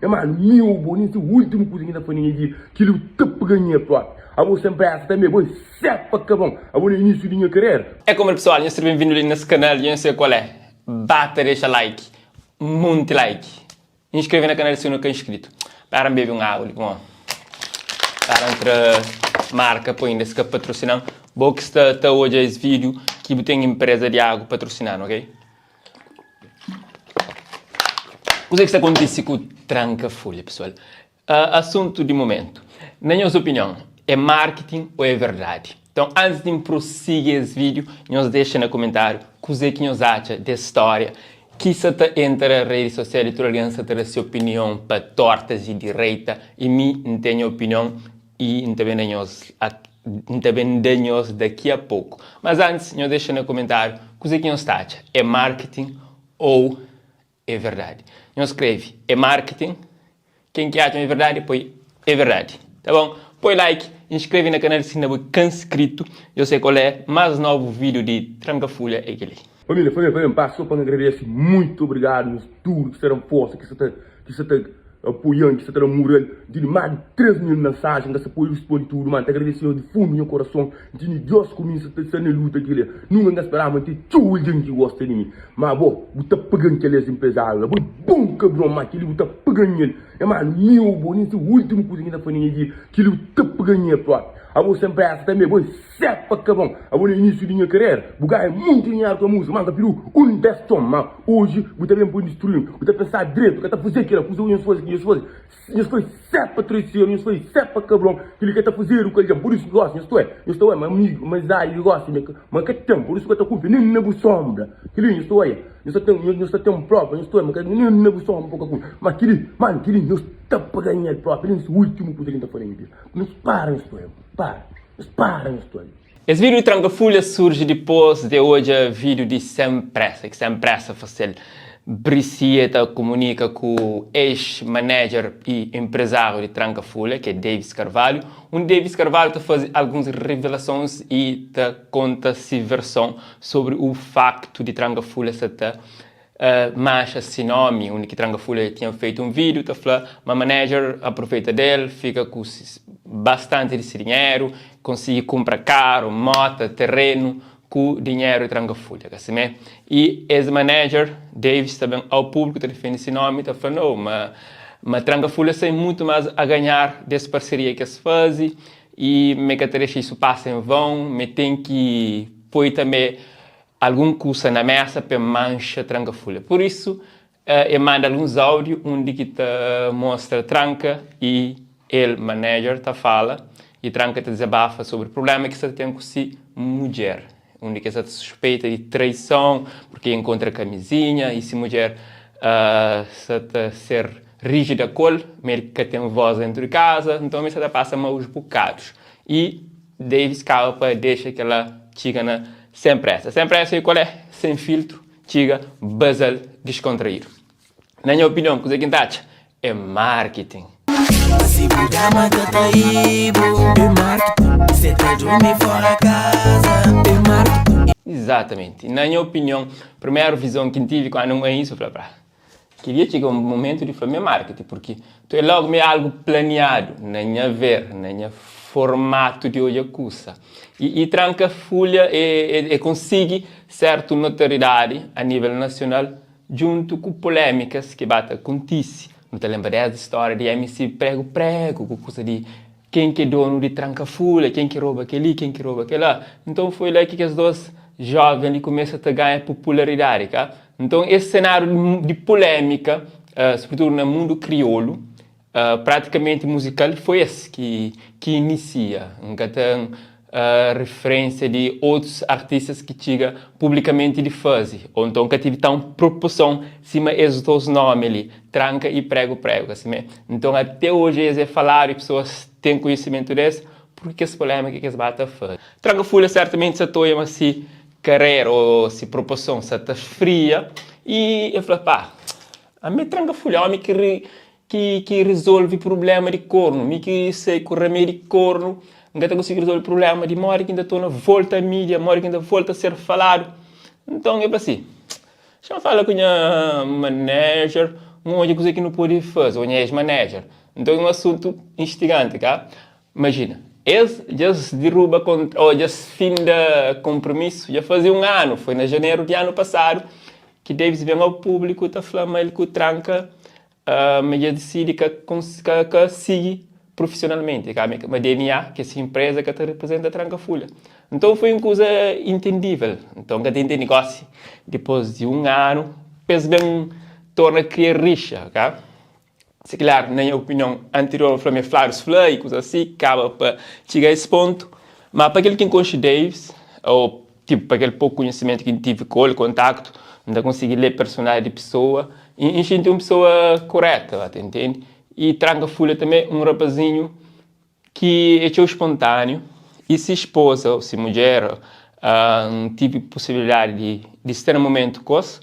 E manu mi ô bo nin se ultimu kuza ki N ta fla na nha vida kili bu ta pega nha propi abo sem presa tanbe bo é sepa kabon abo na inisiu di nha karera. É como pessoal, nhos ser bem-vindo li nes canal, nhos sei qual é, bata dexa like, monti like, inscreve na canal se nu ka inscrito. Pera n bebe um água li pamodi pera n tra marca pa inda es ka patrocinan, bo ki sta ta odja es vídeo ki bu ten empresa di água patrocinanu, ok? Kuzê ki sta kontise ku tranka fulha pesoal? Asuntu di momentu. Na nhos opinion, é marketing ô é verdadi? Então, antis di N prosigi es vídiu, nhos dexa na kumentáriu kuzê ki nhos atxa des stória ki sa ta entra redi sosial i tudu algen sa ta da se opinion pa tortas i direita i mi N ten nha opinion i N ta ben da nhos N ta ben da nhos daqui a pouco. Mas antis, nhos dexa na kumentáriu kuzê ki nhos ta atxa, é marketing ou é verdadi? Nhos skreve é marketing, ken ki atxa ma é verdadi poi é verdadi. Tá bom? Poi like, inskreve na kanal si inda bu ka inscrito. Eu sei qual é, más novu vídeo di Tranka Fulha é kel-li. Família, família, família, pá, só pa N agradese, muito obrigado nhos tudo ki sta da-m forsa, ki sta ta, ki sta ta apoian, ki sta ta da-m mural, N tene más di 3 mil mensajen, N ka sta pode responde tudo, má N ta agradese nhos di fundu nha korason, N tene Deus ku mi, N sta ta sta na luta kel-li, nunka N ka speraba ma N ten txeu algen ki gosta di mi, má bo, bu ta paga-m kel es enprezáriu la, bo é bon kabron, má kel-li bu ta paga-m el, nha manu, mi ô bo, nen se últimu kuza ki N ta fla na nha vida, kel-li bu ta paga-m el propi, abo sen presa tanbe, bo é Sepa kabon, abo na inisiu di nha karera bu ganha munti dinheru ku múzika, ma N ka pidiu un des ton, ma oji bu ta ben pa distruin, bu ta pensa dretu, ka ta faze kila, kuza ku nhos faze, nhos faze, nhos foi sepa traiseru, nhos foi sepa kabron, kili ka ta fazedu ku algen, pur isu ki gosi nhos ta oe, nhos ta oe ma amigu, ma amizadi di gosi ma ka ten, pur isu ka ta kunfia nen na bu sombra, kili nhos ta oia, nhos ta ten, nhos ta ten propa, nhos ta oia ma ka nen na bu sombra pa ka kunfia, ma kili, manu kili nhos ta pa ganhal propi, nen si ultimu kuza ki N ta fla na nha vida, nhos para nhos ta oia, para. Nhos para nhos toli. Es vídiu di Tranka Fulha surji dipôs di odja vídiu di Sem Pressa, ki Sem Pressa fase-l. Bricia ta kumunika ku ex-manager i enprezáriu di Tranka Fulha, ki é Davis Carvalho, undi Davis Carvalho ta faze alguns revelasons i ta konta si verson sobri u faktu di Tranka Fulha sa ta Manxa si nomi, undi ki Tranka Fulha tinha feitu un vídiu ta fla ma manager aproveita del, fika ku bastanti di si dinheru, konsigi kunpra karu, mota, terenu ku dinheru di Tranka Fulha, ka simé? I es manager, Davis, ta ben au públiku ta difende si nomi, ta fla no, ma ma Tranka Fulha sai mutu más a ganhar des parseria ki es faze i ma e ka ta dexa isu pasa en vãu, ma e ten ki poi tanbe algun kusa na mesa pa e manxa Tranka Fulha. Pur isu, e manda alguns audiu undi ki ta mostra Tranka i el, manager, ta fala i Tranka ta dizabafa sobri prublema ki sta ta ten ku si mudjer, undi ki el sta ta suspeita di traison purki e enkontra kamizinha i si mudjer sta ta ser rijida ku el, ma el ka ten vos dentu di kaza, nton el sta ta pasa maus bukadus. I. Davis kaba pa dexa kela txiga na Sem Pressa. Sem Pressa e kualé? Sem filtru, txiga, bazal, diskontraídu. Na nha opinion, kuze ki N ta atxa? É marketing. Si bu dama ta traibu É marketing Se ta durmi fora casa É marketing Exatamente. Na nha opinion, primeru vizon ki N tive kandu N oia isu, N fla, Pra, Kiria txiga un momentu di fla mi é marketing purki tu é logu mi é algu planiadu na nha ver, na nha formatu di odja kusa. I, i tranka fulha e, e, e konsigi sertu notoriedadi a nivel nasional djuntu ku polemikas ki ba ta kontisi. Nu ta lenbra desdi stória di MC Pregu Pregu ku kusa di Ken ki é donu di tranka-fulha, ken ki roba kel-li, ken ki roba kel-la. Nton, foi la ki kes dos jóven li kumesa ta ganha popularidadi, ka? Nton, es senáriu di polémika, sobritudu na mundu kriolu, pratikamenti muzikal, foi es ki ki inisia. N ka ten referénsia di otus artistas ki txiga publikamenti di faze, ô nton ka tive tan proporson sima es dos nómi li. Tranka i pregu pregu ka simé. Nton ate oji es é faladu i pesoas ten konhisimentu des purki kes polémika ki es ba ta faze. Tranka Fulha sertamenti sa ta oia ma si karera ô si proposon sa ta fria i el fla pá ami Tranka Fulha ómi ki ki ki rizolvi prubléma di kornu mi ki sai ku ramedi di kornu N ka ta konsigi rizolvi prubléma di modi ki N ta torna volta a mídia modi ki N ta volta ser faladu. Nton el fla si. Xa-m fala ku nha manager. N odja kuzê ki nu pode faze, ô nha ex-manager. Nton é un asuntu instiganti, ka? Imajina, es dja es diruba kontra, ô dja es finda konpromisu, dja faze un anu, foi na janeru di anu pasadu ki Davis ben ao públiku ta fla ma el ku Tranka ma dja disidi ka ka ka sigi prufisionalmenti, ka ma DNA, ki é se inpreza, ka ta riprizenta Tranka Fulha. Nton foi un kuza intendível. Nton ka ta intende gósi, dipôs di un anu, pa es ben torna kria rixa, ka? Si klaru, na nha opinion anterior N fla ma é fladus fla i kuza asi, kaba pa txiga es pontu. Ma pa kel ki N konxe Davis, ô tipu pa kel poku konhisimentu ki N tive ku el, kontaktu, N ta konsigi lé personalidadi di pesoa i N xinti un pesoa koreta, ba ta intende? I tranka fulha tanbe un rapazinhu ki é txeu spontániu i si spoza ô si mudjer N tive pusibilidadi di sta na mumentu ku es,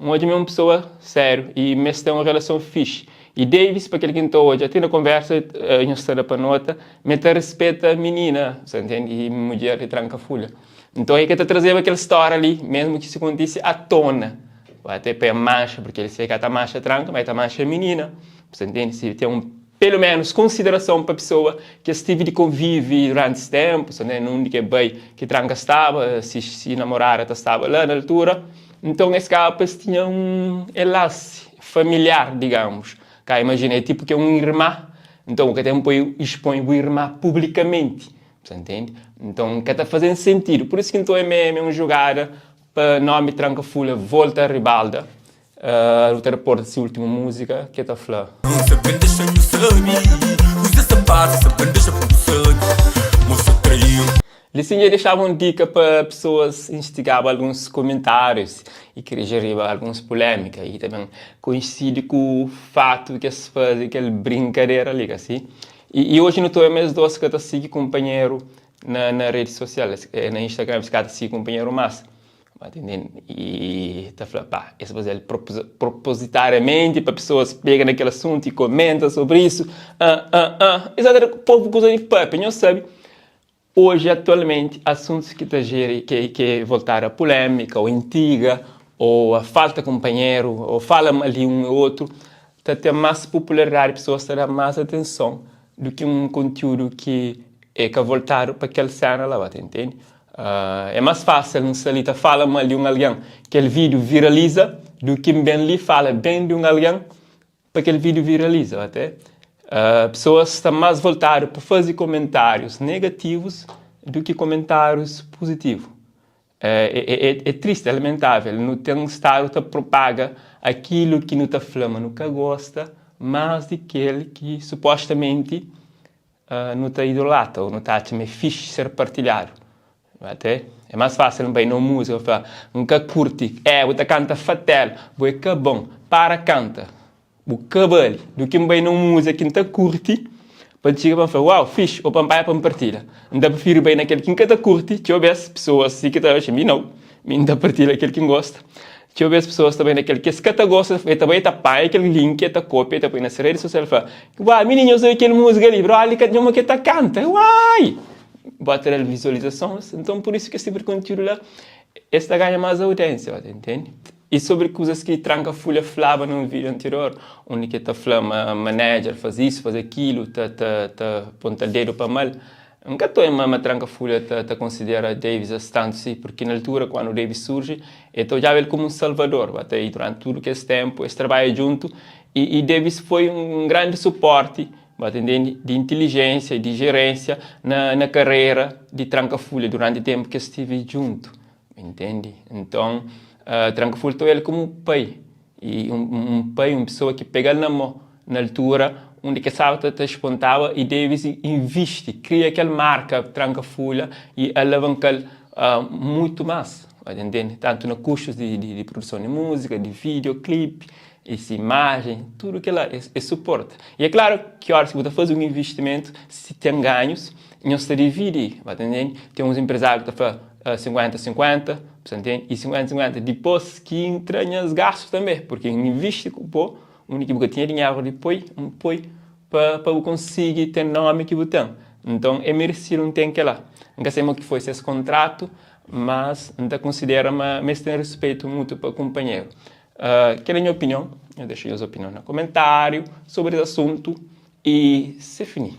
N odja ma é un pesoa sériu i ma es ten un relason fixi. I Davis, pa kel ki N ta odja ti na konversa, nhos ta da pa nota ma el ta rispeta minina, sa ntende, i mudjer di tranka fulha. Nton, el ka ta trazeba kel stória li, mésmu ki si kontise, à tona, até pa el manxa, purki el se ka ta manxa tranka, ma el ta manxa minina, sa ntende, si ten un Pelu menus konsiderason pa pesoa ki es tive di konvive duranti es tenpu, sa nen undi ki e bai ki tranka staba, si si namorada ta staba la na altura. Nton es kaba pa es tinha un enlasi familiar, digamos. Ka imajina, é tipu ki é un irma, nton bu ka ten poi expõe bu irma publikamenti, sa ntende? Nton ka ta faze sentidu. Pur isu ki nton é me é un jugada pa nomi Tranka Fulha volta ribalda. Nu ta reporta si ultimu múzika ki el ta fla. Li sin dja dexaba un dika pa pesoas instigaba alguns kumentárius i kria jeriba alguns pulémika i tanben koinsidi ku fatu ki es faze kel brinkadera li, ka si? I oji nu ta oja ma es dos ka ta sigi kunpanheru na redi sosial, na Instagram es ka ta sigi kunpanheru más. Ba ta intende? I ta fla, pa, es faze-l propositariamenti pa pesoas pega na kel asuntu i komenta sobri isu. Ah, ah, ah. Exatamente, povu kuza di papia. Nhos sabe, oji atualmenti, asuntus ki ta jeri, ki, ki é voltadu a pulémika, ô intiga, ô a falta kunpanheru, ô fala mal di un ô otu, ta ten más popularidadi, pesoas ta da más atenson du ki un kontiúdu ki é ka voltadu pa kel séna la. Ba ta intende? É más fásil N sta li ta fala mal di un algen kel vídiu viraliza du ki N ben li fala ben di un algen pa kel vídiu viraliza. Até pesoas sta más voltadu pa faze komentárius negativus du ki komentárius puzitivu. É tristi, é lamentável. Nu ten stadu ta propaga akilu ki nu ta fla ma nu ka gosta más di kel ki supostamenti Nu ta idolatra ô nu ta atxa ma é fixi ser partilhadu. Até é más fásil N bai na un múzika N fla, N ka kurti, é bu ta kanta fatela, bo é ka bon, para kanta, bu ka bali, du ki N bai na un múzika ki N ta kurti pa N txiga pa N fla, uau, fixi, ô pa N bai pa N partilha. N ta prifiri bai na kel ki N ka ta kurti, txeu bês pesoas si ki ta atxa, mi nau, mi N ta partilha kel ki N gosta. Txeu bês pesoas ta bai na kel ki es ka ta gosta, el ta bai el ta panha kel link, el ta kópia, el ta poi na se redi sosial, el fla, Uai, mininu nhos obi kel múzika li, bró, li ka tinha uma ki el ta kanta, uai! Bota el vizualizasons, nton pur isu ki es tipu di kontiúdu la, es ta ganha más audiénsia, ta intende? I sobri kuzas ki Tranka Fulha flaba na un vídiu anterior, undi ki el ta fla ma manager faze isu, faze akilu, ta ta ta ponta dedu pa mal, N ka ta oia ma Tranka Fulha ta ta konsidera Davis as tantu si, purki na altura kuandu Davis surji el ta odjaba el komu un salvador, ba ta i duranti tudu kes tenpu es trabadja djuntu i i Davis foi un grandi suporti, ba ta intendi, di intilijensia, di jerensia na na karera di Tranka Fulha duranti tenpu ki es stivi djuntu, intendi? Nton Tranka Fulha ta oia-l komu pai. I un pai, un pesoa ki pega-l na mô na altura undi ki el staba ta ta spontaba i Davis invisti, kria kel marka Tranka Fulha i alavanka-l mutu más, ta ntende? Tantu na kustus di di produson di múzika, di videoclip, i si imajen, tudu kel-la es suporta. I é klaru ki óras ki bu ta faze un invistimentu, si ten ganhus, nhos ta dividi, ba ta ntende? Ten uns enprezáriu ki ta fla 50 50, bu ta ntende? I 50 50 dipôs ki entra nhas gastu tanbê, purki N invisti ku bo undi ki bu ka tinha dinheru di poi, N poi pa pa bu konsigi ten nómi ki bu ten. Nton é meresidu N ten kel-la. N ka sabe mo ki foi ses kontratu, mas N ta konsidera ma ma es ten ruspetu mutu pa kunpanheru. Kel é nha opinion. Nhos dexa nhos opinion na komentáriu sobri es asuntu y se fini.